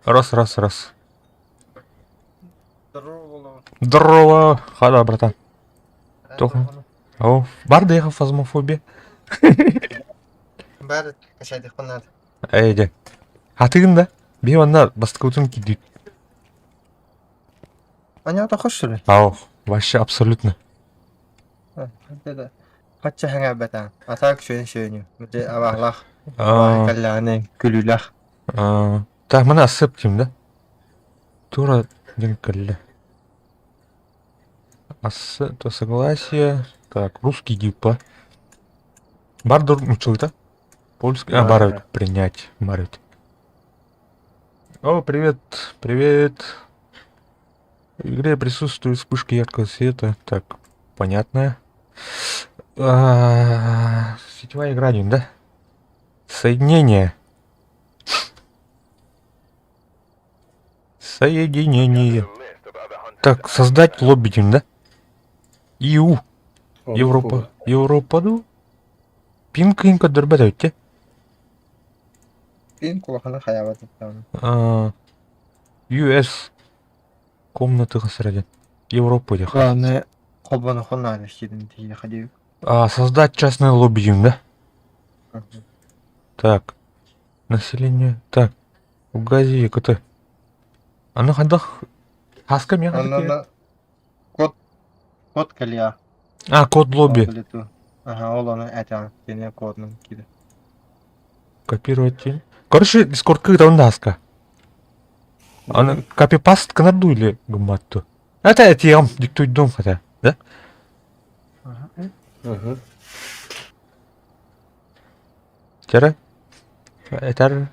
Раз, раз, раз. Здорово. Здорово, хада, братан. Тоха. О, бар да фазмофобия. Бар, качайдыхпын надо. Эй, дьэ. Хатыгын да? Биһи манна бастакыбытын киирдик. Понятно, что ли? Ау, вообще абсолютно. Хачча хэҥээбэтэ. А так сүүнү сүүнү. Били абаһалаах кэллэҕинэ күлүүлээх. Так, маны ассып ким да? Тура диэн кэллэ. Ассы, то согласие. Так, русский гиппа. Бар дур нуччалыта? Польский. А, бар эбит. Принять. Бар эбит. О, привет, привет. В игре присутствуют вспышки яркого света. Так, понятно. А, сетевая игра один, да? Соединение. Соединение. Так, создать лобби, да? ИУ. Европа. Европа, ну? Пинг көрдөрбөт эбит Пин кулахана хайаабат А, US комнаты хасыр Европа диэх. Главное, холбонохон наада сирин тиийэхэ диэбит. А, создать частное лобби диэн да? Так. Население. Так. Угази КТ. Аны хайдах хаска миэхэ Онно код код кэлиэ. А, код лобби. Ага, ол ону этэн кини кодун киирэ. Копировать тень. Короче, Дискордка ыытабын да хаска. Аны копипаст гынар дуу или гыммат дуу? Это этиэҕим, диктуйдуом хотя, да? Ага. Чэрэ? Этэр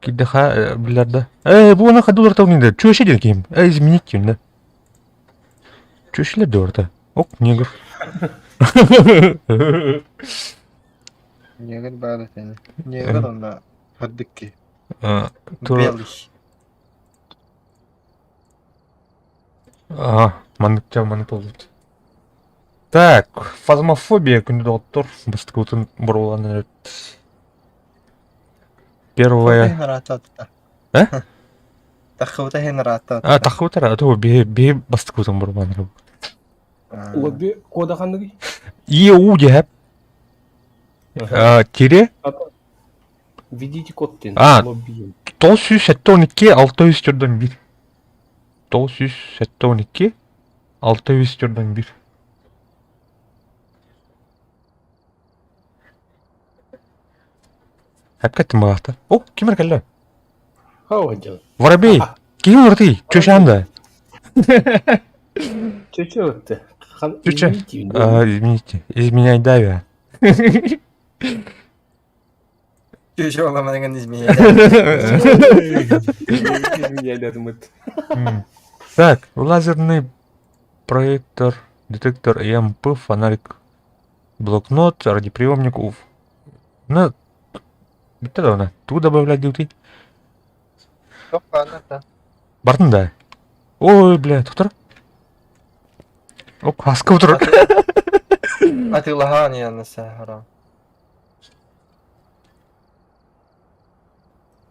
Кирдэхэ билэр да. Ээ, бу аны хадылар да. Чүөшэ диэн киһим. Э, изменить диэн да. Чүөшэлэр да барыта. Ок, негр. Негр баар этэ. Негр онно сырдык киһи. Тура Белый. Аа, маннык дьэ маннык буолбут. Так, фазмофобия күндү доҕоттор бастакыбытын боруобалаан эрэбит. Первое. Ыраатта. Э? Таххыбыта иһин ыраатта. А, таххыбыта а то биһи биһи бастакыбытын боруобалаан эрэбит. Лобби кода ханныгый? ЕУ диэһэп. Тире. Введите код тен. А, Лобби. 972 641. 972 641. Хапкаттым баҕахта. О, ким эрэ кэллэ? Хау дьон. Воробей! Киһи ураты, чөчөөн да. Чөчө өттө. Чөчө. Извините, изменяй давя. Чөчө оламаныгын изменяй. Изменяй Так, лазерный проектор, детектор ЭМП, фонарик, блокнот, радиоприемник, уф. Ну, бүттэ даҕаны. Тугу добавлять диэбитий? Бардын да? Ой, бля, тохтор. Оп, хаска утур. Атыылаһаан иһэн саһара.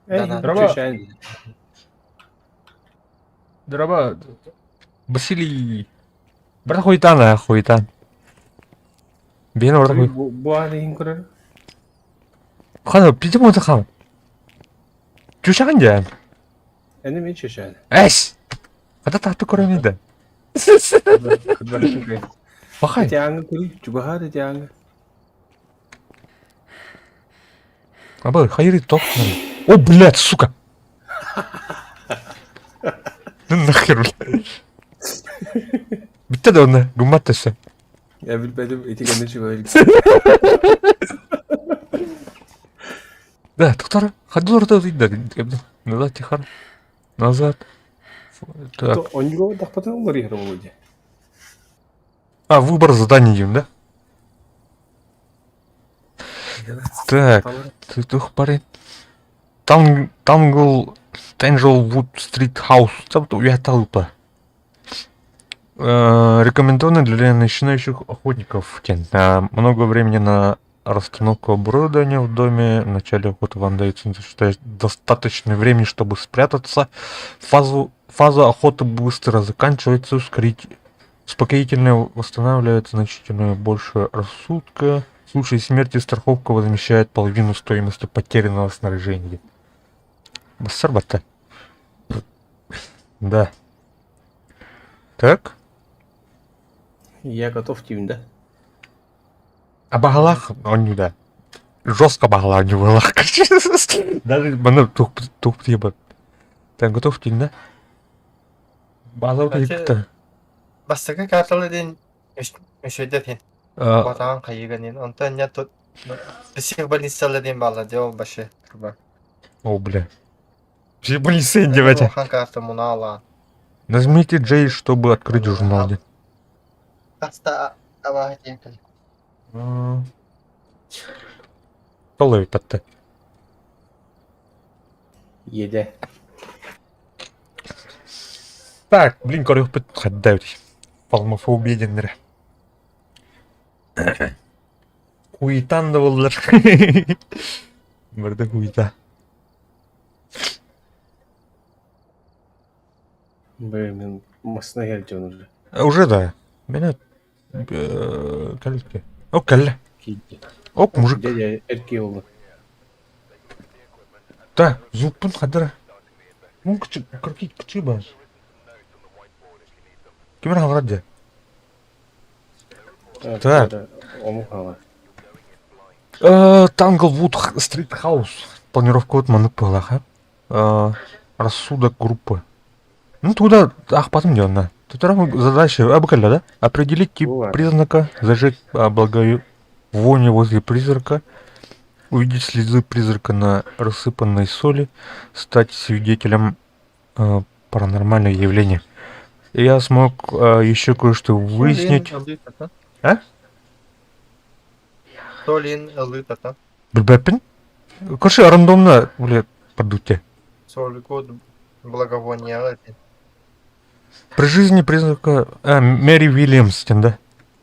Драба. Драба. Василий. Брат хуйтан, а, хуйтан. Биэн орда хуй. Бу ааны иһин көрөр. Хана, пиздец мута хам. Чушаган дьэ. Эни мен чушаан. Эс! Хата таатты көрөн да. Бахай. Тяңы күл, чугаһаар тяңы. Абы, хайыр тоқ. О, блядь, сука. Ну нахер, блядь. Бүттэ да онно, гуммат төссө. Я билбэтим, ити кэннэ чугаһыр. Да, тоқтар, хадылар да да, назад тихар. Назад. Так. Онньуга тахпатын олар иһэр болу дии. А, выбор заданий диим, да? Так, ты тух парень. Тан Тангл Тэнджелвуд Стрит Хаус. Уяталпа. Рекомендовано для начинающих охотников. Много времени на... Расстановку оборудования в доме. В начале охоты вам дается достаточно времени, чтобы спрятаться. Фаза охоты быстро заканчивается. Успокоительное восстанавливает значительно больше рассудка. В случае смерти страховка возмещает половину стоимости потерянного снаряжения. Бассарбатта. Да. Так. Я готов диибин да? Абаһалаах оонньуута. Жестко баһалаах оонньуу Даже манна туох туох тиийбэт. Так готов диин да? Базовый Короче, кытта. бастакы карталы диэн үчүгэйдэр иһин. Батаҕын хайыган иһин. Онтон не тут психбольницалар диэн бааллар дьэ ол вообще труба. О, бля. Психбольница диэбэтэ. Улахан карта мунаалаан. Нажмите J, чтобы открыть журнал. диэн. Хаста абааһы диэн кэлэр. Толой патта. Иэдэ. Так, блин, көрүөхпүт хайда эбитий. Фалмофобия диэннэрэ. Хуйтан да буоллар. Барда хуйта. Блин, мин массыына кэлдьэн уже. Уже да. Меня кэллэ. О, кэллэ. Киирдэ. Оп, мужик. Дядя эркий буолла. Да, звукпун хадара. Мун кычы, кырки кычы бар. Ким хаҥарар дьэ? Так. Омук хаҥар. Tanglewood Street House. Планировка вот маннык быһыылаах, а? Рассудок группы. Ну, туда аахпатым дии онно. Тут задача, а да? Определить тип признака, зажечь благовоние возле призрака, увидеть следы призрака на рассыпанной соли, стать свидетелем паранормального явления. Я смог еще кое-что выяснить. А? Солин ылыытата. Билбэппин. Короче, рандомно, бля, подутте. Солгуд благовония При жизни призрака... А, Мэри Уильямс, да?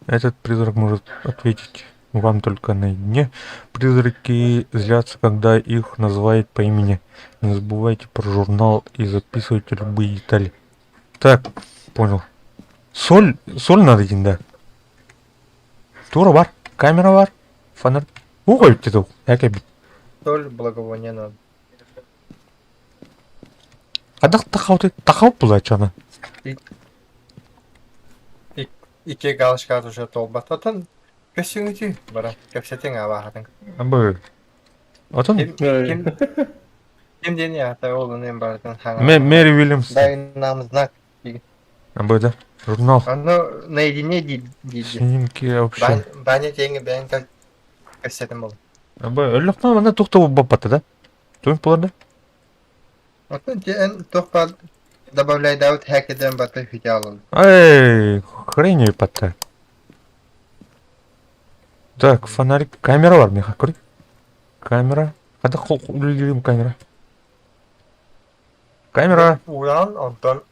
Этот призрак может ответить вам только наедине. Призраки злятся, когда их называют по имени. Не забывайте про журнал и записывайте любые детали. Так, понял. Соль, соль надо диэн да. Тура баар, камера баар, фонарь. Ух, эбит эбит. Соль благовония надо. Хайдах тахауты тахау булаачана. Икки галочка уже толбататын көссүҥүтүй бара кэпсэтиҥ абааһатын. Абы. Отон Ким ким ким диэн аата ол эн барытын хаҥа. Мэри Уильямс. Дай нам знак. Абы да. Журнал. Ону наедине диир. Снимки вообще. Баня тиэҥи бэйэҥ кэпсэтин бол. Абы өллөхтөн манна туох да буолбаппата да? Туох буолар да? Оттон эн туох баар добавляйдаабыт хээкэдэн барыта хүтэ алын. Эй, хрень патта. Так, фонарик, камера бар миэхэ, көрүй. Камера. Хайдах үлэлиирим камера? Камера. Ууран онтон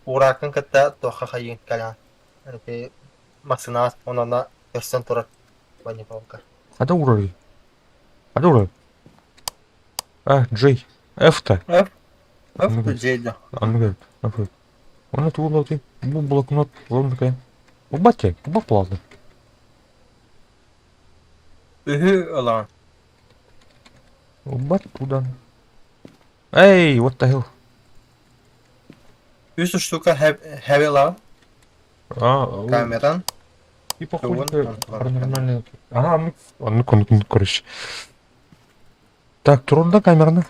уурааккын кытта туохха хайыын кэлэҕин. Ити массыынаҕа онона көстөн турар манипулка. Хайда уурарый? Хайда уурарый? А, Джей. F-та. F? F J да. Оннук F. Оны тугу бу блокнот лоннук Убатте, убап буолаллар. Үһү ылаҕын. Убат туда. Эй, what the hell? Үс штука хэви ылаҕын. А, Камеран. Типа хуй паранормальный. Ага, ну, ну, ну, короче. Так, турда камераны.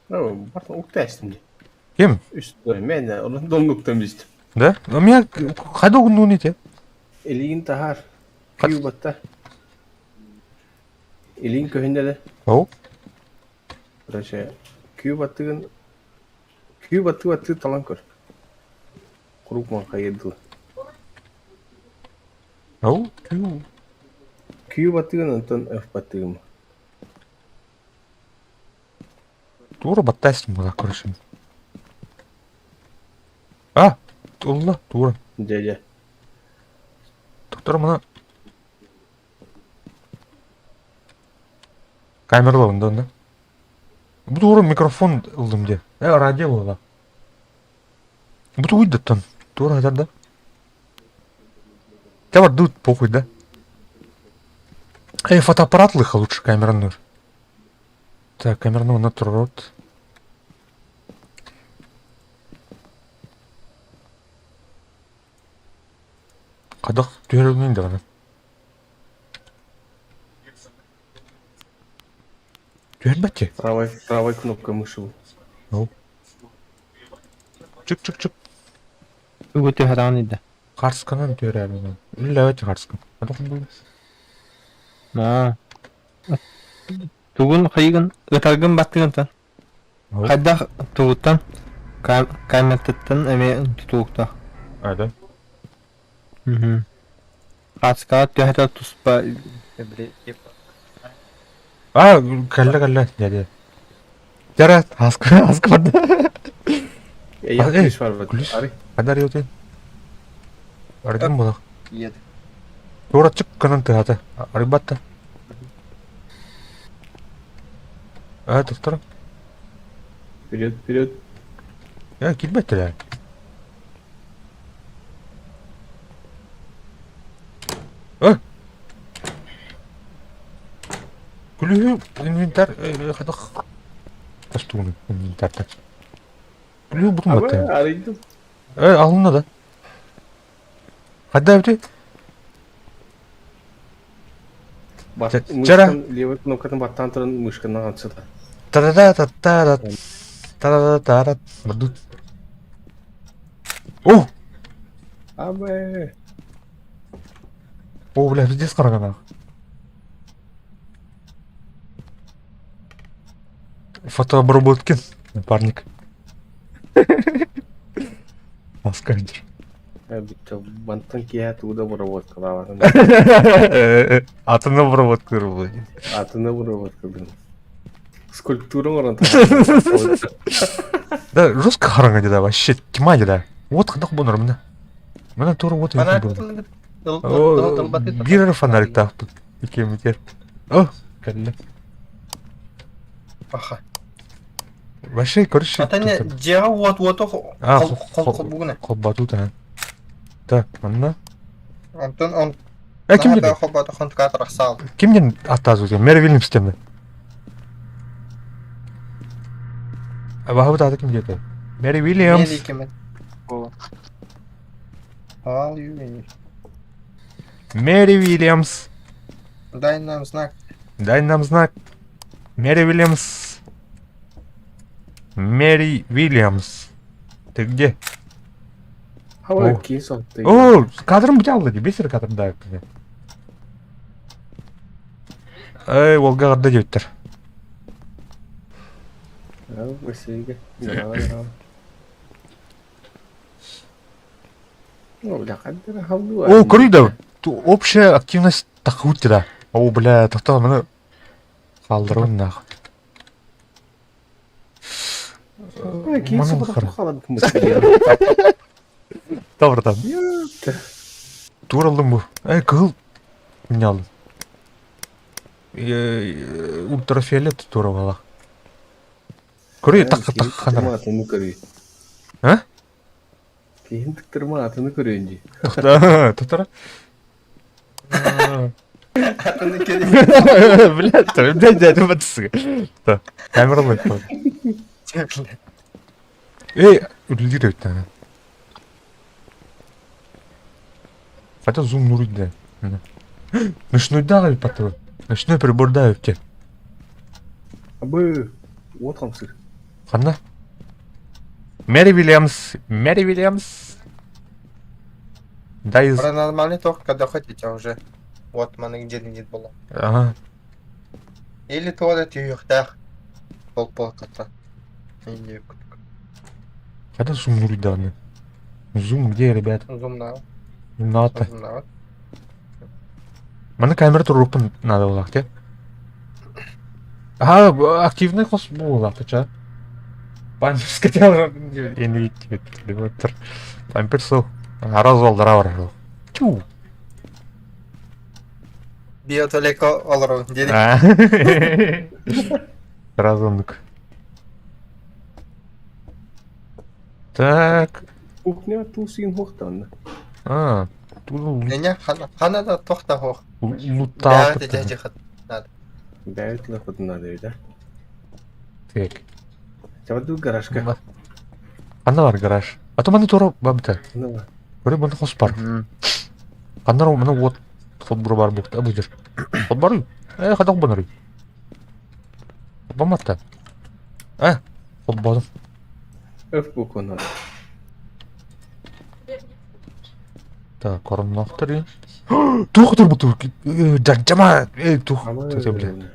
Барытын уктаастым дии. Ким? Үс мен онон доннуктан билистим. Да? У меня хайда угуннуун ити? Илиин таһаар. Күү батта. Илиин көһүннэ да. Ол? Короче, күү баттыгын күү баттыы баттыы талан көр. Куруук маҥхайыыр дылы. Ол? Күү. Күү баттыгын онтон F баттыгым. Тура баттаастым була, короче. А, тула, тура. Дьэ дьэ. Тура мына камералабын да онно. Бу туора микрофон ыллым дии. Э, радио буолла. Бу тугуй да оттон? Туора сытар да? Те бардыбыт похуй да? Эй, фотоаппарат лыха лучше камераны. Так, камераны онно турарот. Хайдах түһэрэрбин даҕаны. Түһэрбэт Правой, правой кнопка мыши был. Ну. Чик-чик-чик. Тугу түһэрэҕин ыйда? Харсканан түһэрээбин. Үллээбэт харскан. Хайдах буолла? Аа. Тугун хайыгын ытаргын баттыгынтан? Хайдах тугуттан камертыттан эмиэ тутулуктаах. А, да? Мгм. Хаацкаҕа төһөтө туспа А, кэллэ кэллэ дядя. Дяра, аска аска барда. Я Эй, ключ барбыт. ключ. Ары. Ханна арыйытын? Арыйдым буолах. Иэт. Туораччык гынан тыһата. Арыйбат да. Э, тохтор. Вперед, вперед. Э, киирбэттэр ээ. Э! Күлүһү инвентарь хайдах тастууну инвентарьтан. Күлүһү бутун Абы, баттайын. арыйдым. Э, алынна да. Хайда эбити? Чара. Мышкан, левой кнопкатын баттаан туран мышканан атсыта. Та-да-да-та-та-да. Та-да-да-та-да. Бардут. О! Абы. О, бля, пиздец хараҥа Фотообработкин, напарник. Маска Бүттэ мантан киэһэ тугу да обработкалаабатым. Атын обработка был. Атын обработкалыым. Скульптура оҥорон Да, жестко хараҥа да вообще тьма да. Вот хайдах буолар мына. Мына тура вот Биир фонариктаахпыт. Иккиэммитигэр. О, кэллэ. Аха. Вообще, короче... Ата не дьиэҕэ уот уоту холбугуна. Холботуу таһан. Так, манна. Онтон он Э, ким диэн? холботу хонтукаат рахсаал. Ким диэн аттаазу Мэри Вильямс диэн. Абаһабыт аата ким диэтэ? Мэри Вильямс. Мэри ким? Ал ю. Мэри Вильямс. Дай нам знак. Дай нам знак. Мэри Вильямс. Мэри Вильямс. Ты где? О, киһи О, кадрым бүтэ дии, бесер кадрым да Эй, Волга гарда диэбиттэр. О, көрүй да, общая активность тахут да. О, бля, тохтоо, маны хаалларабын нах. Тавырдан. Тур алдым бу. Эй, кыһыл не алдым. Ультрафиолет тура бала. Көрүй, так так ханар. А? Киһин тыктырма атыны көрүөн дии. Тохтора. Атыны көрүөн. Блядь, блядь, дядя, батысы. Камера Эй, үлэлиир эбит Хотя зум нуруйда. Ночной эбит Ночной приборда эбит. Абы, уот хамсыр. Ханна? Мэри Вильямс, Мэри Вильямс. Дай... Паранормальный ток, когда хотите уже. Вот маны где нет было. Ага. Или туалет түйүөхтээх. Пол кота. Когда зум нуруйда Зум где, ребят? Зум на. Надо. Зум на. Маны камера турууппун надо булах те. Ага, активный хос буоллах ча. Памперс хотел не Памперс Араз олдара бар. Тю. Биотолеко олоробун диэри. Сразу оннук. Так. Кухня туусин хуохтанна. А, ту Меня хана да тохта хох. лутал. Да, дядя хат. Бэйт лахытына да. Так. Чабаду гаражка. Ханна бар гараж? А то маны тура бабыта. Көрө маны хос бар. Ханна маны вот хот бар букта бу жер. Хот бар. Э, хадак банары. Баматта. Э, хот бадым. Өф букуна. Так, короннохтор. Тух тур бутур. Жама, э, тух. Бля.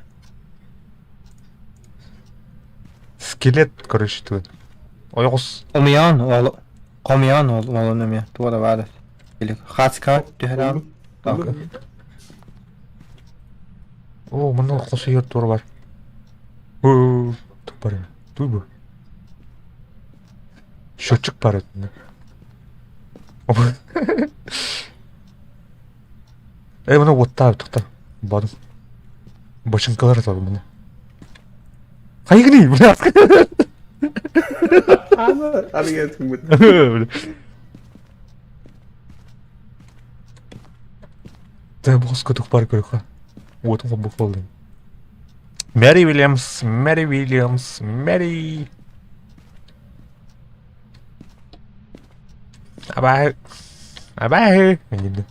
Скелет, короче, тут. Ойоҕос. Омиян ол Хомиян ол ол эмиэ туора баар Хаска түһэрэн О, манна хос иһэр туора бар. Оо, тук бар Туй бу. Счетчик бар этинэ. Эй, мына уоттаабыт тохтор. Бадым. Бочинкалар атабы мына. Хайгни, бля. Аны түмүт. Тэ боско тух бар көрөхө. Уотун хоббук болдум. Мэри Уильямс, Мэри Уильямс, Мэри. Абай. Абай. Эҥин.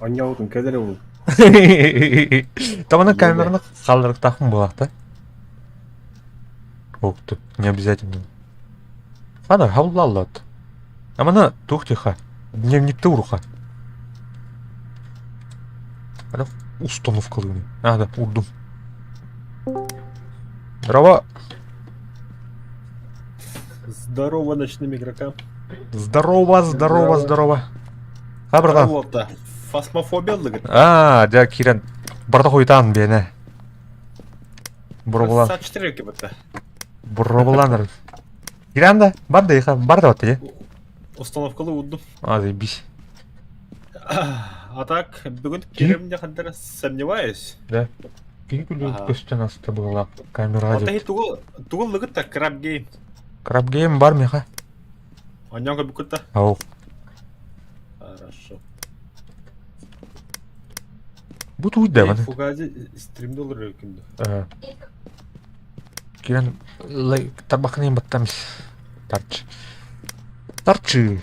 Онньоутун кэлэр ол. Там она камераны халдырыктахын буолахта. Ух ты, не обязательно. Хана, хаулаллат. Амана тух тиха. Дневникте уруха. Ана установкалыгын. А, да, урдум. Здорово. Здорово ночным игрокам. Здорово, здорово, здорово. Ха, братан. Вот, фасмофобия лыгыт. А, дьэ киирэн барда хойутаан биэнэ. Боробулан. 64 кебетте. Боробулан. Киирэн да, бар да иха, бар да батты Установкалы удду. А, заебись. А так, бүгүн кирем не хандара сомневаюсь. Да. Киһи күлү Ага. көстөн аста была камера Ата деп. тугул тугул лыгыт та краб гейм. Краб гейм бар меха. Оньонга бүкүтта. Ау. Хорошо. Бу туйда маны. Фугази стримде olur күндү. Кирен тарбахны баттамис. Тарчы. Тарчы.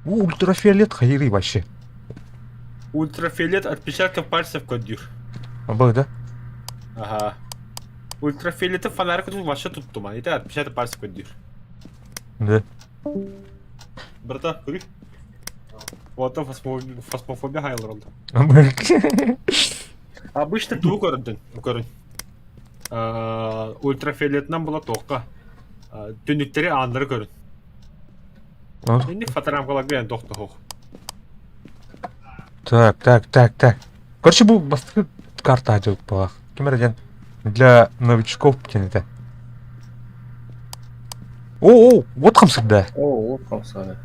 У ультрафиолет хайры вообще. Ультрафиолет отпечатков пальцев көдүр. Был, да? Ага. Ультрафиолеты фонарик тут вообще тут туман. Это отпечаток пальцев көдүр. Да. Брата, көрүй. Вот фасмофобия хайлар oldu. Обычно тугу көрүндүн, көрүн. Ультрафиолетынан була тоққа. Түнүктери ааннары көрүн. Инни фоторамкаларга эн тохто хох. Так, так, так, так. Короче, бу бастакы карта дьыл буолах. Ким эрэ диэн для новичков диэн этэ. О, о, вот хамсык да. О, вот хамсаны.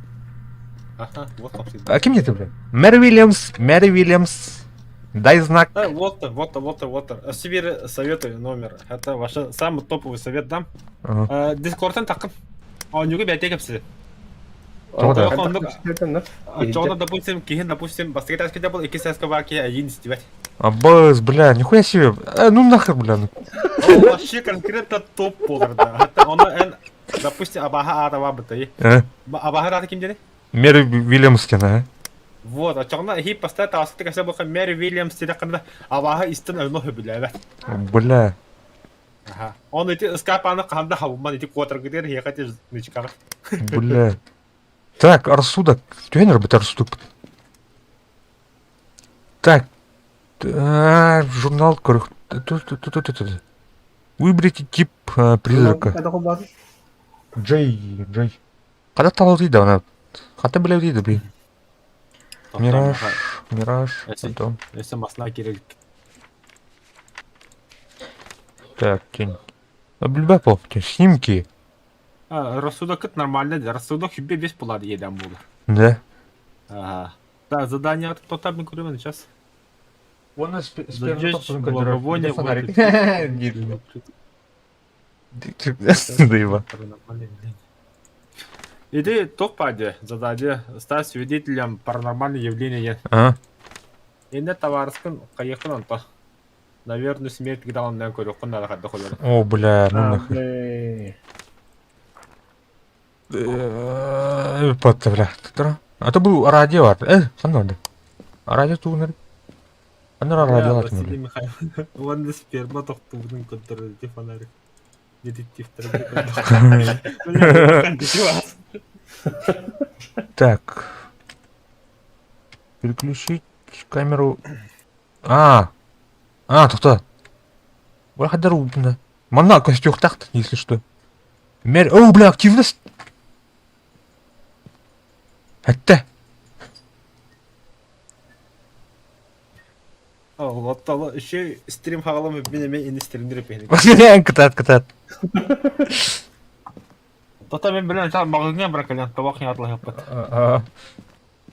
Аха, вот хамсык. А ким диэтэ бля? Мэри Уильямс, Мэри Уильямс. Дай знак. Да, вот, вот, вот, вот. Себе советую номер. Это ваш самый топовый совет дам. Ага. Дискордтан такын. Оонньууга бэйэтэ кэпсэ. Тоҕо да? Чоҕуна, допустим, киһин, допустим, бастакы этажка был, икки сааска бар киһи эйиин истибэт. Абыз, бля, нихуя себе. Э, ну нахер, бля. ну. Ол вообще конкретно топ болар да. Оны эн, допустим, абаха аата бабытай. Э, Абаха аата ким диэни? Мэри Уильямс диэн, э? Вот, а чоҕуна хи постоянно таасты кэсэ бука Мэри Уильямс диэн канда абаха истин өлнө хөбүлээбэт. Бля. Аха. Он эти скапаны канда хабыман эти квадргыдер хекати нычкага. Бля. Так, рассудок. Түһэн эрбит рассудок. Так. А, журнал көрөх. Выберите тип призрака. Джей, Джей. Хата талал да она. Хата бля да блин. Мираж, Мираж, потом. Если масна керек. Так, тень. Билбэт буолбут. Снимки. Рассудокыт нормально, рассудок сүбэ бес булар иэдэн буолар. Да. Ага. Да, задание тота мен көрөмүн сейчас. Уонна Зажечь благовоние фонарик. Вот. Иди туох баадьа, задание, стать свидетелем паранормального явления. А? Инне табаарыскын хайыаххын онто. Наверное, смерть гыдаҕыннан көрүөххүн наада хайдах олорор. О, бля, ну нахуй. Бля. Патта, бля. А то был радио бар. Ханна барды. Радио тугунар. Анна радио Василий латым. Михайлович. Уонна сперма тохтубутун көрдөрөр ити фонарик. Детективтер. Так. Переключить камеру. А. А, тоқта. Бля, убна. Манна костюх тахт, если что. Мер... О, бля, активность. Хатта. Оттала еще стрим хагалам мен эме ини стримдер пehni. Кытат, кытат. Тота мен билен та магыңа бракалян табак ятлы хаппат.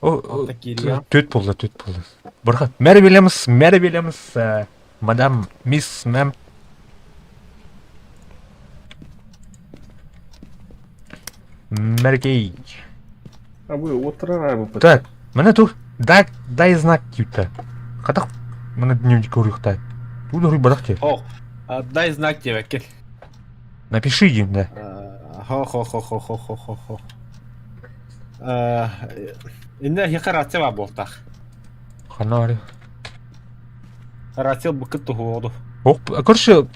О, Такие. төт болды, төт болды. Бұрға. Мэри Вильямс, Мэри Вильямс, мадам, мисс, мэм. Мэри Кей. А вы отырар бу. Так, міне тур. Дай, дай знак типа. Қадақ, міне дневник көрейік Тут үрі бадақ те. О, дай знак тебе, кел. Напиши им, да. Хо хо хо хо хо хо хо хо. Инне хиха рация бар болтах. Хана ари. Рация букыт тухуоду. Ох, короче,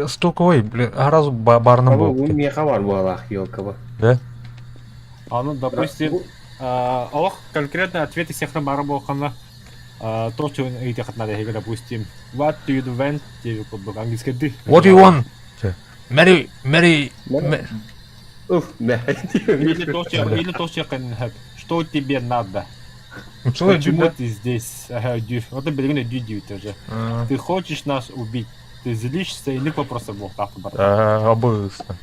стоковой, бля, аразу барным А бу был. меха бар буалах елкаба. Да? Аны, допустим, Аллах конкретно ответы всех бары болхана то, что этих надо, допустим, what do you want, тебе как английский ты. What do you want? Мэри, Мэри, Уф, мә. Или то, что, или то, что что тебе надо? Почему ты здесь? Ага, Вот ты береги дю уже. Ты хочешь нас убить? Ты злишься или вопросы был так бар. Обысно.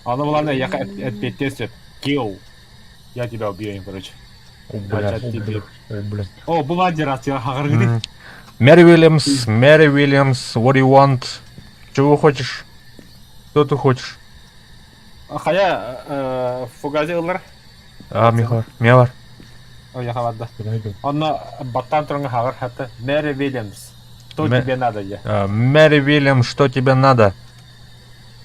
Она была я отпеть kill. Я тебя убью, короче. О, бля, О, бля, о, бля. О, была один раз, я говорю. Мэри Уильямс, Мэри Уильямс, what do you want? Чего хочешь? Что ты хочешь? Хая фугазилар. А, Михар, Миавар. О, я хавадда. Онно баттан турга хагар хаты Мэри Уильямс. Что тебе надо, я? Мэри Уильямс, что тебе надо?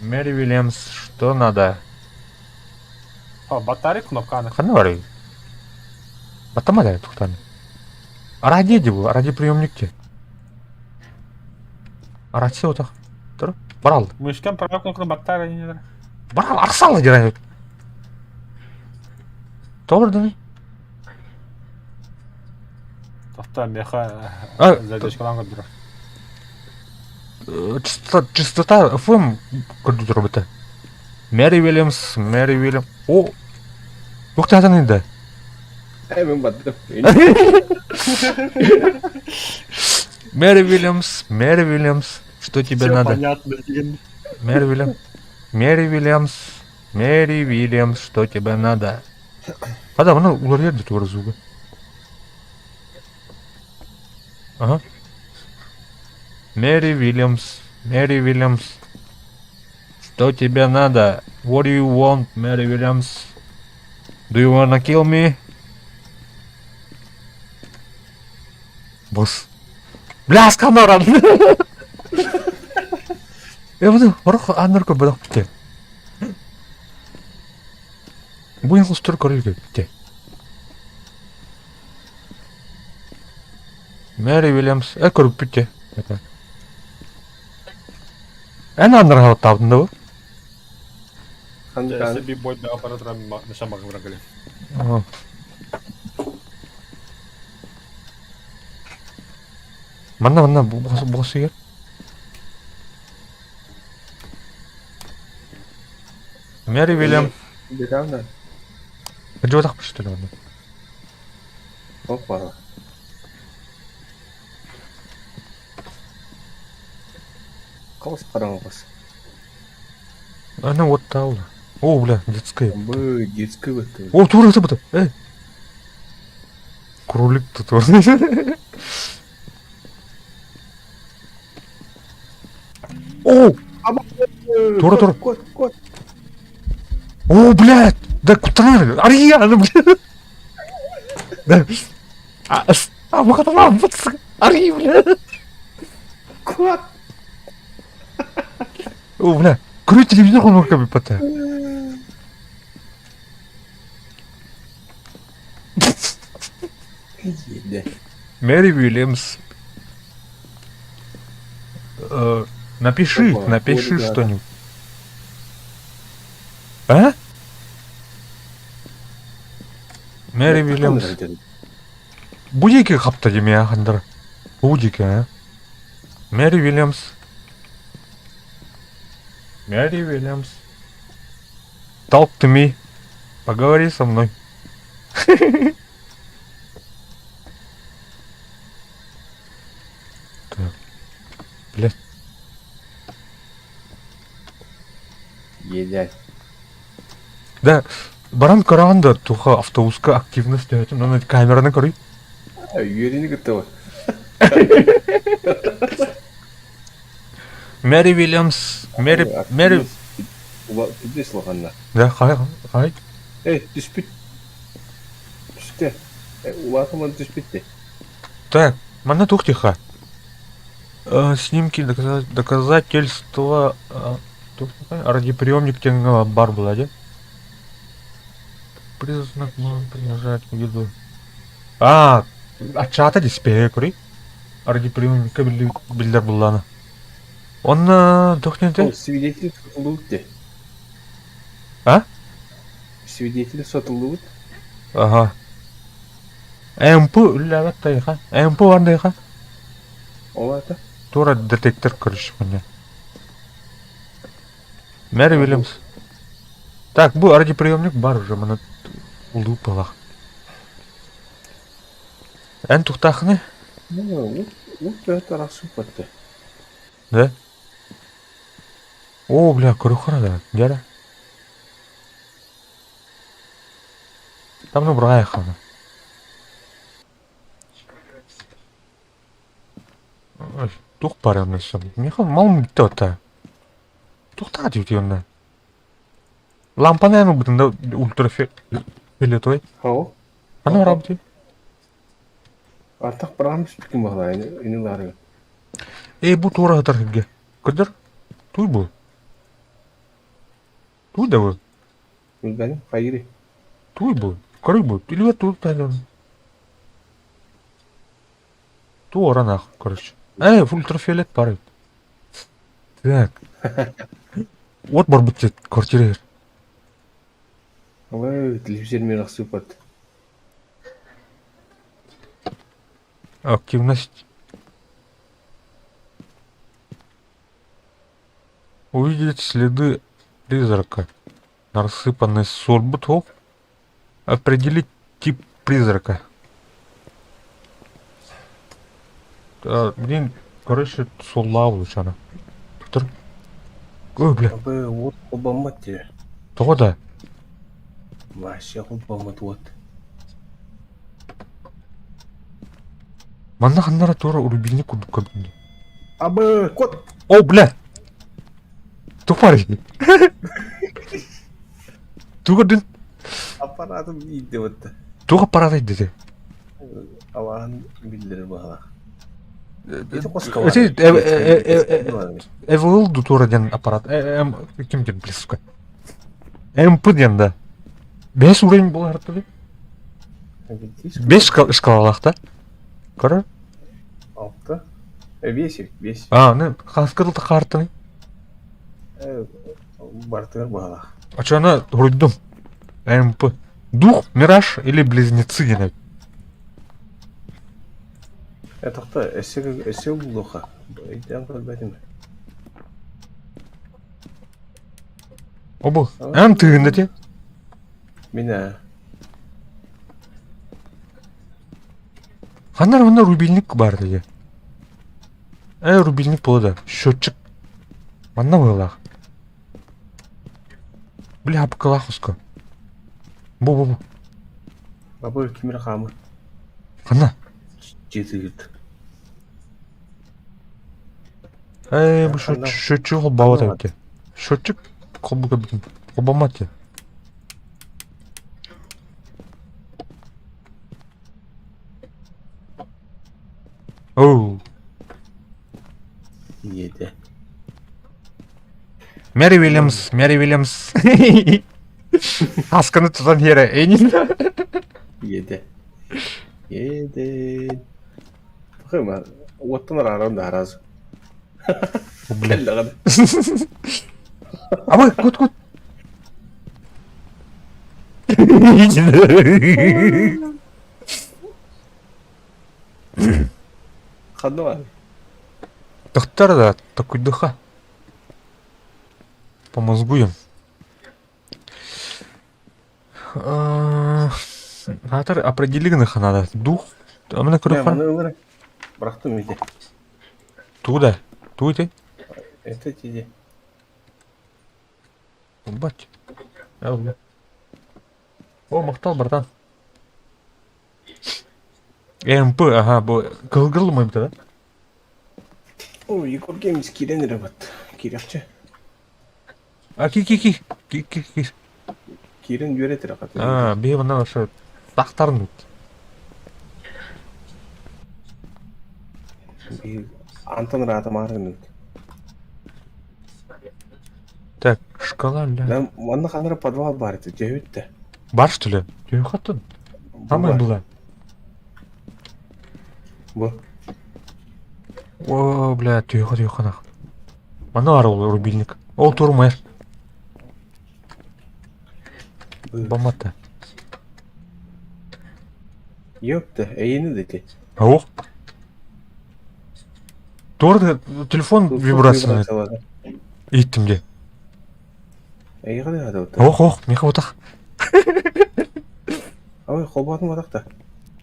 Мэри Уильямс, что надо? О, батарей кнопканы. Хана бар. Батама да тухтан. Ради дебу, ради приемникте. Рация отақ. Тұр. Барал. Мышкан права кнопканы батарея не Барал, арсал дирай. Тобырды. Тоқта меха А, задержкалан көдүрө. Частота, частота FM көрдү робота. Мэри Уильямс, Мэри Уильям. О! Юк та инде. Ә мен баттым. Мэри Уильямс, Мэри Уильямс, что тебе Всё надо? понятно, деген. Мэри Уильямс, Мэри Уильямс, Мэри Уильямс, что тебе надо? Хада, мына улар ерде тугары звугы. Ага. Мэри Уильямс, Мэри Уильямс, что тебе надо? What do you want, Мэри Уильямс? Do you wanna kill me? Босс. Бля, сканоран! Я буду орох аннар бадах бите. Буин хустур көрүлгө бите. Мэри Уильямс, көрүп бите. Эн аннар халаттабын да бу? Ханды Себе бойда аппаратура нашамага бракали. Манна манна бу сигер. Мэри Уильямс. Бирәү Жодах что ли манна? Опа. Кос караңгыс. Она вот таула. О, бля, детская. Бы, детская бытты. О, тура это быта. Эй. Кролик тут. О! Тура, тура. Кот, кот. О, блядь! Да куда? Арьяна, блядь! Да. А, а, выхода, Арьи, блядь! Кот! О, бля, көрө телевизор хонур кэбиппэтэ. Мэри Уильямс. Э, напиши, Опа, напиши Ольга. что-нибудь. А? Мэри Уильямс. Бу диэки хапта димиэ хандар. Бу диэки, а? Мэри Уильямс. Мэри Уильямс. Talk to me. Поговори со мной. Так. Блядь. Едят. Да, баран көрөҕүн да туха автобуска активность төһөтүн онно камераны көрүй. Үөрүүнү кытта Мэри Уильямс, Мэри, Мэри, Түдес улаханна. да, хай, хай. Эй, түспүт. Түстэ. Улаатыман түспүт де. Так, манна туох тиха. Снимки, доказательства, радиоприемник диэн бар буолла дии. Признак можно принижать виду. А, ачаата диспея көрүй. Радиоприемникка биллэр буллаана. Онно туох диэн Свидетель сотуллубут де. А? Свидетель сотуллубут. Ага. МП үллээбэт тайха. МП бар дайха. Ол аата? Тура детектор короче мне. Мэри Уильямс. Так, бу радиоприемник бар уже, мана улупалах. Эн тухтахны? Ну, ут тарахсыппатты. Да? О, бля, көрөхөрө да. Дьэ Там ну браехана. Тух барыан өссө. Миэхэ мал бүтэ ота. Тухтаа диэбит онно. Лампаны эн ылбытын да ультрафиолетовый. Хоо. Аны барабыт Артах бараан түспүккүн баҕалаа ини ылаарыга. Ээ бу туора сытар сиргэ. Көрдөр. Туй бу. Туй да бу. Билбэтим хайыырый. Туй бу. Көрүй бу. Илибэр туй тайдан. Туора нах, короче. Ээ, ультрафиолет бар эбит. Так. Уот барбыт диэт квартира Ой, телевизор мин Активность. Увидеть следы призрака. На рассыпанный соль бутов. Определить тип призрака. Блин, короче, суоллаабыт учана. Тур. Ой, бля. Абы уот холбоммот дии. Тоҕо да? Вообще холбоммот уот. Манна ханнара туора рубильник курдук көрдүм. Абы кот! О, бля! Туох баарый? Тугу көрдүн? Аппаратым иирдэ батта. Туох аппарата диэтэ? Алааһын биллэрэр баҕалаах. Эти Эвл туора диэн аппарат. Ким диэн, бля, сука. МП диэн да. Бэс уровень буолар дии. Бес шкалалаах да? Көрөр? Алта. Бес, бес. А, ну, хаска дылта хаартыный? Бартыгар баҕалаах. Оччоҕуна уруйдум. МП. Дух, мираж или близнецы диэн эбит. Тохто, өссө өссө булуоха. Өйдөөн көрбөтүм. Обу, эн тыынна ти. Мин ээ. Ханна манна рубильник баар дии. Ээ, рубильник буолла да. Счетчик. Манна быһыылаах. Бля, апкалаах уска. Бу, бу, бу. Бабы кимир хаамы. Ханна? Дьиэтигит. Эй, бу Ханна? счетчик холбообот эбит. Счетчик холбу көрбүтүм. Холбоммот дии. Оу. Ийэтэ. Мэри Уильямс, Мэри Уильямс. Асканы тутан иһэрэ, эйнин. Ийэтэ. Ийэтэ. Тахыма, уоттан арааран да араас. Бля. Кэллэҕин. Абы, кут, кут. Ханна бар? Тохтор да, токуйдуха. Помозгуем. Аатар определи гыныха надо. Дух. Амына Мэ, көрөххө. маны ылыр. Бырахтым ити. Тугу да? Тугу ити? Это тиди. Бать. О, махтал, братан. ЭМП, ага, бу кылгыл мымта да? О, Егор Геймс киирэн эрэ бат. Киирэхчэ. А, ки ки ки ки ки ки. Киирэн үөрэтэр хата. А, биһи манна ошо тахтарын Антон ыраата маарынныт. Так, шкала, ля. Манна ханара подвал бар этэ, дьэһүттэ. Бар что ли? Түйөхөттөн. Самое было. Бу. О, бля, түйөхө түйөхө нах. Манна бар ол рубильник. Ол турмайр. Бамата. Ёпта, эйини дети. Ох. Тур телефон вибрация. Иттим де. Эйганы хада Ох, ох, меха отах. Ой, холбатын батақта.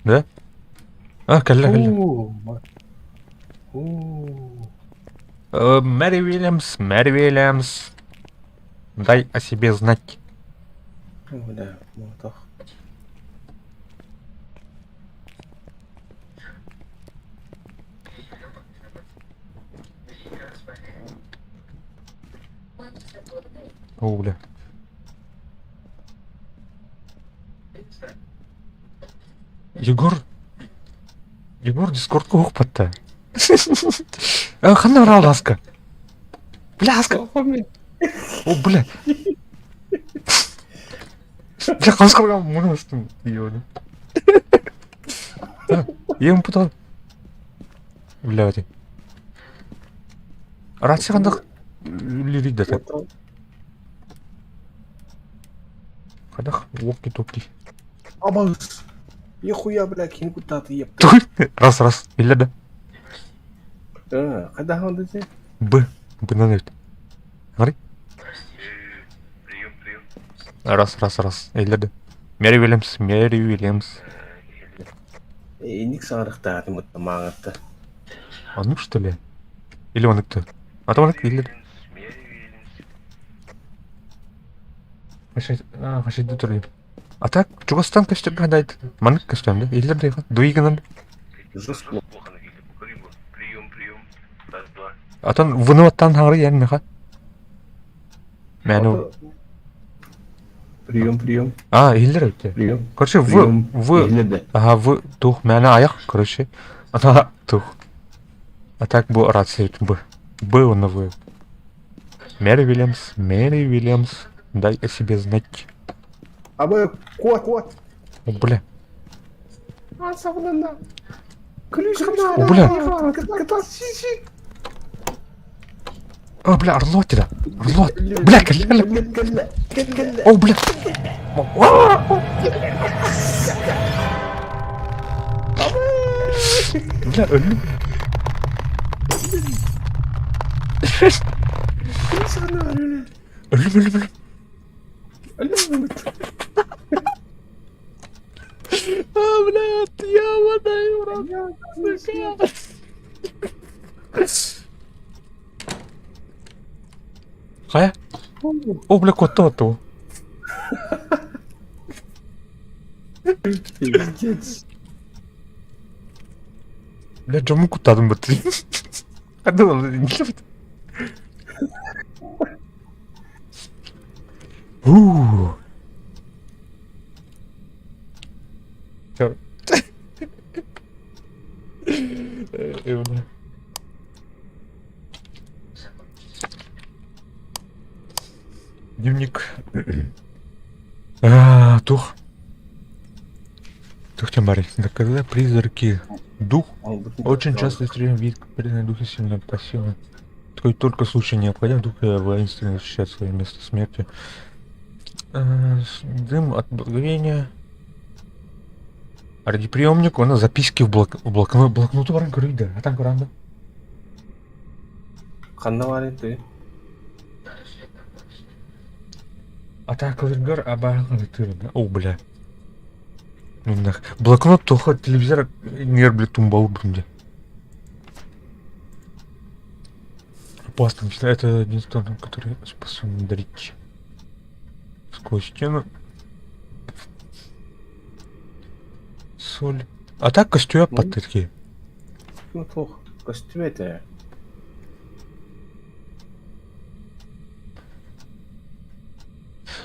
Да? А, кэллэ, кэллэ. Мэри Уильямс, Мэри Уильямс. Дай о себе знать. Да, мотох. О, бля. Егор... Егор Дискордка уһукпатта. Ханна барал Аска? Бля, Аска! О, бля! Бля, хаскарга муну астым. Ёны. Ем путал. Бля, эти. Рация хандах лирит да так. Хадах walkie-talkie. Абас! Нихуя, бля, кини куттааты епта. Раз, раз. Биллэр да? А, хайдах онда Б. Бынан эбит. Говори. Прием, прием. Раз, раз, раз. Эллер да. Мэри Уильямс, Мэри Уильямс. Инник саҥарыхтаатым ытта мааҥатта. А ну что ли? Или он кто? А то он или... Мэри Уильямс. Хашид турли. А так, чугастан көстөргө дайт. Маннык көстөм да. Иллер да дуигынан. Жестко. Плохо на рыбу. Прием, прием. Раз, два. Атон вынуаттан хаңры ян меха. Мәну. Прием, прием. А, иллер өтте. Прием. Короче, в в ага, в тух мәне аяк, короче. Ана тух. А так бу рация б. Б он в. Мэри Уильямс, Мэри Уильямс, дай о себе знать. Абы кот, кот. О, бля. О, бля. О, бля, Орлот да. Орлот. Бля, кэллэ, кэллэ. О, бля. Бля, өллүм. Өллүм, өллүм, өллүм. А, блядь, я водай, брат. Сука. Хайа? О, бля, куотта отту. Пиздец. Бля, дьоммун куттаатым быттыы. Уу. Дневник. А, тух. Тух тем барый. Да когда призраки дух очень часто встречаем вид признак духи сильно пассивны. Такой только случай необходим, дух воинственно защищает свое место смерти. Дым от благовения. Радиоприемник, он записки в, блок, в блокнот, блокноту баран көрүйді. Атан көрәнді. Ханна бар edi? Атакаларгар абаҕа О, бля. Ну нах. Блокнот тоха телевизор нер, бля, тумбал блин. Опасно, это единственное, который способен дарить сквозь стену. Соль. А так костюм Ну. подтырки. Ну туох көстүбэт ээ.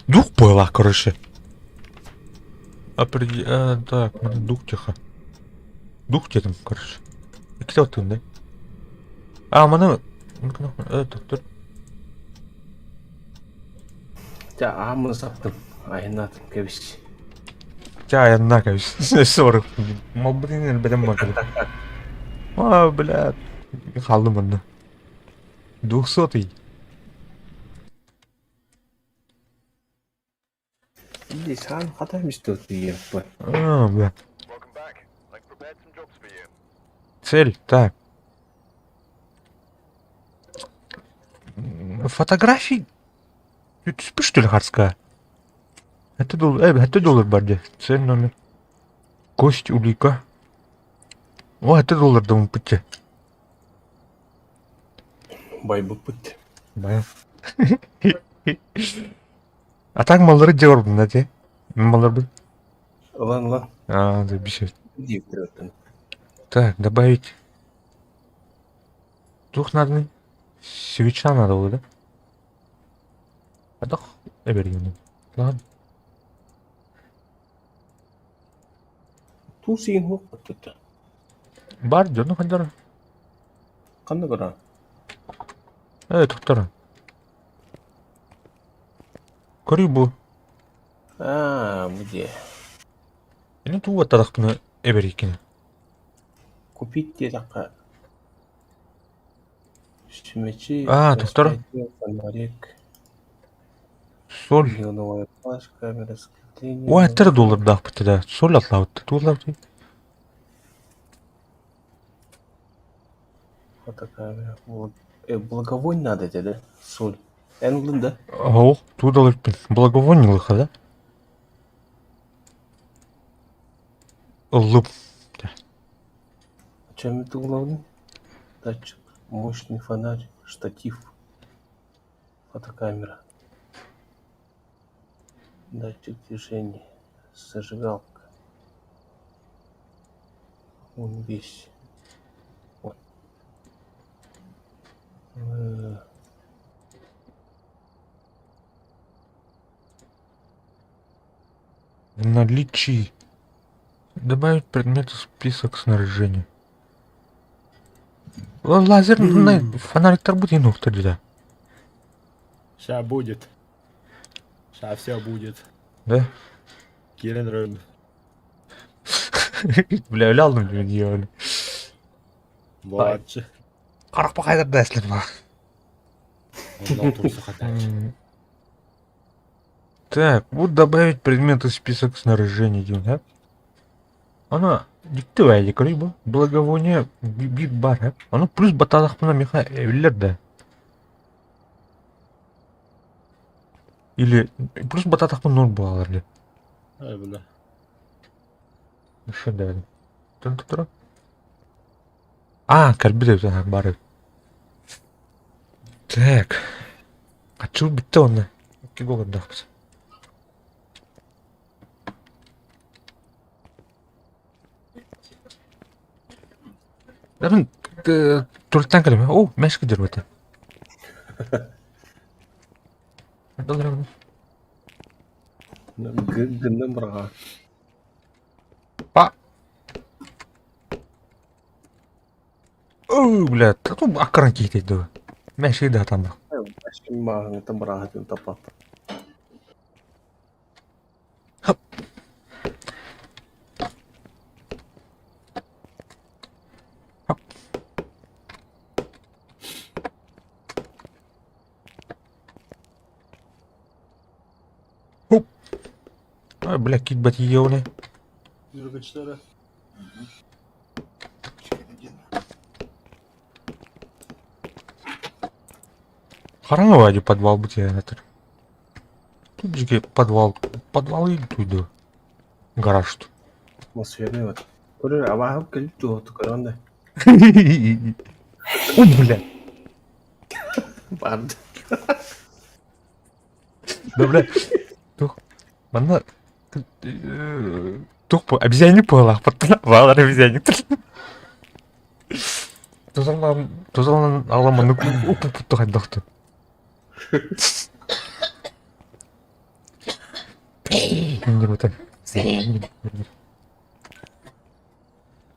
Дух была, короче. Определ... А, так, надо дух тихо. Дух где там, короче. Кто ты, да? А, маны... Это, тут... Дьэ ааммын саптым, айаннаатым кэбис. Ча, айанна 40. Малбытын элбэтэн бардым. А, бля, хааллым онно. Двухсотый. Или саан хата эмис тиийэппин. А, бля. Цель, так. Фотографии? Ты спишь, что ли, Харская? Это доллар, это доллар бар Цель номер. Кость, улика. О, это доллар дом пути. Байбыппыт. Бая. А так маллары дьэ да те? Маллар бы. Ылан ылан. А, да, бисет. Диэбиттэр Так, добавить. Туох надо? Свеча надо было, да? Адах, эберген. Ладно. Туус игин суох баттыта. Бар, дьону хандар. Ханна көрөҕүн? Э, туттара. Көрүй бу. Аа, бу дии. Ini туу баттадахпына эбериккин. Купить диэтэххэ сүмэчи, Аа, туттара. распятие, фонарик, Соль. неоновая плащ, камера скрепления. О, это доллардаахпыт да. Соль атлаабыт. Туулаабыт. Фотокамера. Благовоние надо этэ да? Соль. Эн ыллын да? Оо, туудалыппын. Благовоние лыха, да? Ыллым. Чем это главный? Датчик, мощный фонарь, штатив, фотокамера. Датчик движения, зажигалка. Он весь. Вот. В наличии. Добавить предметы в список снаряжения. Лазерный фонарик будет ну да. Ща будет. Ща все будет. Да? Кирен Рын. Бля, лял блин, делали. Буолааччы. Харах хайдар да эслер ба. Онно турсу хатааччы. Так, вот добавить предметы в список снаряжения, да? Она диктовая бу. Благовоние бит бар, Оно плюс баталахпына меха эвиллер да. Или плюс бататахпын ноль буолар ли. Ай, бля. Что да? Тун А, кальбиде бар. Так. А чё битте онно? Икки голордаахпыт. Мин Туртан кэлим. О, мэшки дөрбөтө. Гынным быраҕа. Па. О, бля, тут аккаран киһи дуо. Мэшки да там. Мааһыҥыттан быраҕатын таппат. Хоп. Хоп. Хоп. Ай, бля, кикбат еуне. Хараҥа баайы подвал бутиэнэтэр. Тут же подвал. Подвал или туйду. Гараж тут. Атмосферный вот. Көрөр абааһы кэлip туһуту көрөн да. О, бля. Барды. Да, бля. Тух. Манна тух обезьянник буолаахпыт. Баалар обезьянниктар. Тузалан тузалан аламаны уппутту хайдахту.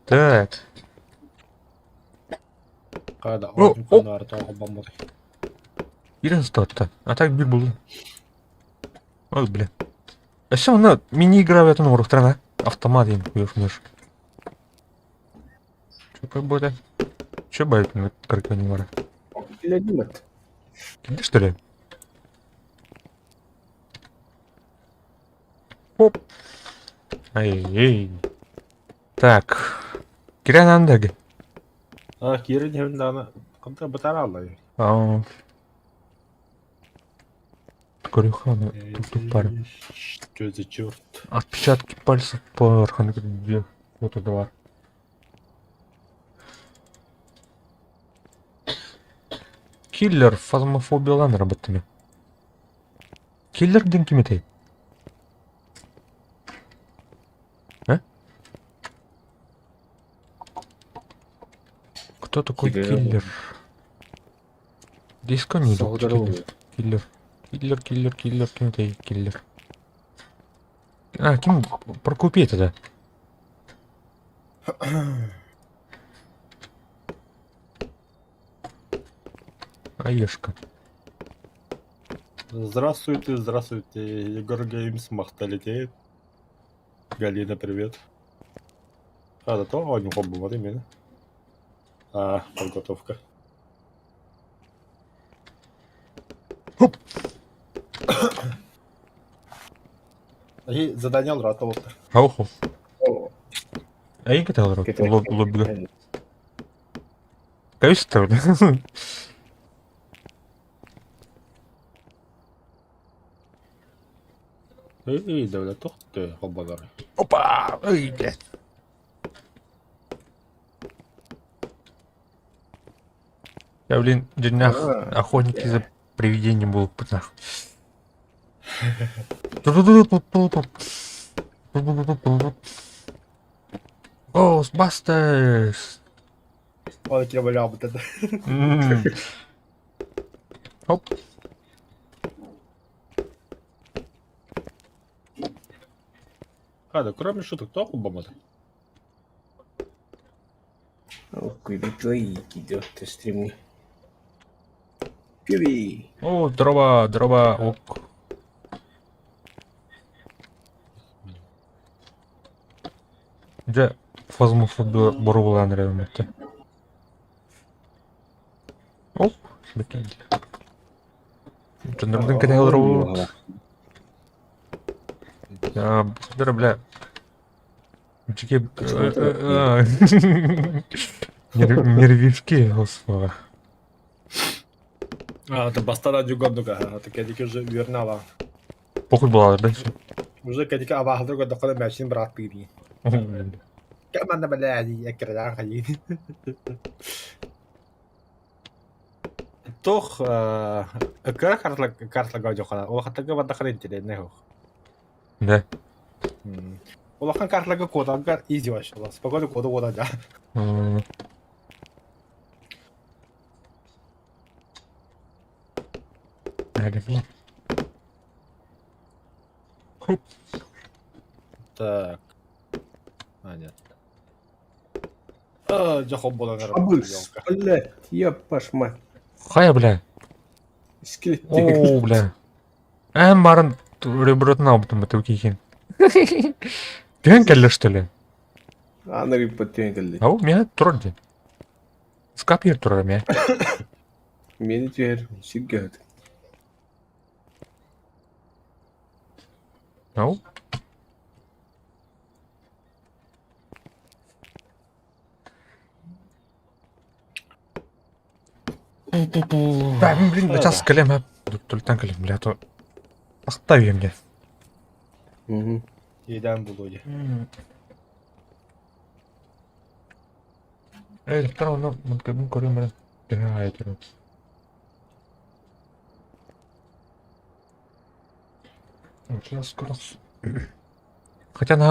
Так. Қада О, о. холбоммут. Ирен статта. А так бир булду. Ой, бля. Өссө онно мини-игра в этом страна. Автомат им уехнешь. Чё как будет? Чё бает на кракенивара? Билэдимэт. Килди что ли? Оп. Ай-эй. Так. Кирен андаги. А, кирин хэмдана. Кымта бытараллай. Аа. Көрүханы тук пар. Что за черт? Отпечатки пальцев по где вот это бар. Киллер фазмофобиялан работами. Киллер ден ким этэй? А? Кто такой Киллер. киллер? Диско не Соҕдору. Киллер. Киллер, киллер, киллер, ким этэй киллер? А, ким Прокопий это да? Аешка. Здравствуйте, здравствуйте. Егор Геймс, Махталитеет. Галина, привет. А, да то, он вот именно. А, подготовка. Хоп. И задание рата вот. Ауху. Айка талар лобби. Кайстер. Эй, да, тохты, хоббалар. Опа! Ой, блядь. Я, блин, днях охотники за привидением был нах. Ghostbusters! Ой, я валял вот это. М. Оп. А, да кроме шуток, то хоббамат. Идет стримни. Пиви. О, дроба, дроба, ок. Дьэ, фазмофобия боругулаан эрэбин этэ. Оп, бэкэнди. Дьоннорбутун кэтэһэ олоробут. Аа, бу бля. Дьике нервишки, господи. А, это бастара дюгобнука, это кедики уже вернала. Похуй была, да? Уже кедики авахдырга докада мәшин брат пири. Кеманна бля, экран хайы. Тох, кара картла картла гаджохана. Ол хаттага бадахар интернет хох. Да. Улахан картлага кодагар изи вообще. Спокойно коду кода да. Бля. Хоп. Так. А, нет. А, дьэ буолан Абыс, блядь, еб мать. Хайа, бля. Скелет. Оо, бля. Эн барын ребротын албытым бу киһин. Түһэн кэллэ, что ли? Аны риппат түһэн кэлли. Ау, миэхэ турар дии. Скап иһэр турар эмиэ. Мени түһэр сиргэ ыт. Ау. Да, блин, сейчас кэлем, а. Түлтэн кэлем, бля, то ахта үйемде. Мгм. Иэдээн буолуо дии. Эй, доктор, оны мын көрөм баран. Төһө аайы турар. Сейчас скоро. Хотя на